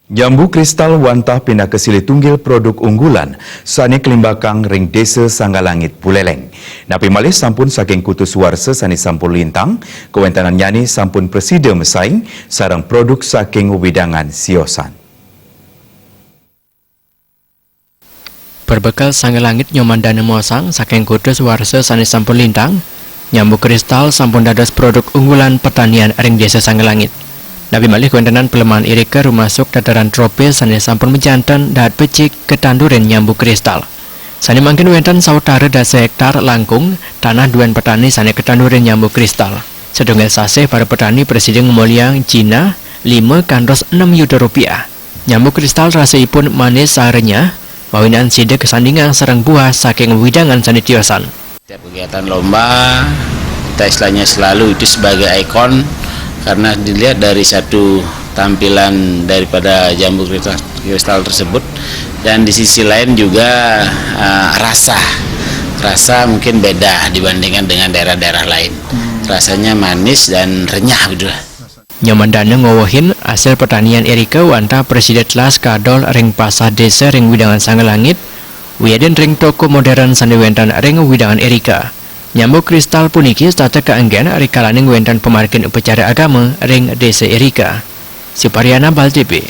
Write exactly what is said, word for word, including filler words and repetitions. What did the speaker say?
Nyambu kristal wantah pinaka silih tunggil produk unggulan sane kalimbakang ring Desa Sanggalangit, Buleleng. Napi malih sampun saking kutus warsa sane sampun lintang, kawentenannyané sampun prasida masaing sareng produk saking wewidangan siosan. Perbekel Sanggalangit Nyomandana mosang saking kutus warsa sane sampun lintang, nyambu kristal sampun dados produk unggulan pertanian ring Desa Sanggalangit. Napi malih kawentenan pelemahan irika rumasuk dataran tropis sane sampun majanten dahat becik katandurin nyambu kristal. Sane mangkin wenten sawetara dasa hektar langkung tanah duen petani sane katandurin nyambu kristal. Satunggal sasih para petani prasida ngamolihang jinah lima kantos enem yuta rupiah. Nyambu kristal rasaipun manis saha renyah, mawinan sida kasandingang sareng buah saking wewidangan sane tiosan. Setiap kegiatan lomba, kita istilahnya selalu itu sebagai ikon karena dilihat dari satu tampilan daripada jambu kristal, kristal tersebut, dan di sisi lain juga eh, rasa, rasa mungkin beda dibandingkan dengan daerah-daerah lain. Rasanya manis dan renyah gitu lah. Nyomandana ngowehin asil pertanian irika wantah prasida telas kadol ring pasar desa ring wewidangan Sanggalangit, wiadin ring toko modern sane wenten ring wewidangan irika. Nyambu kristal puniki setata kaanggen rikalaning wenten pamargin upacara agama ring desa irika. Suparyana, Bali T V.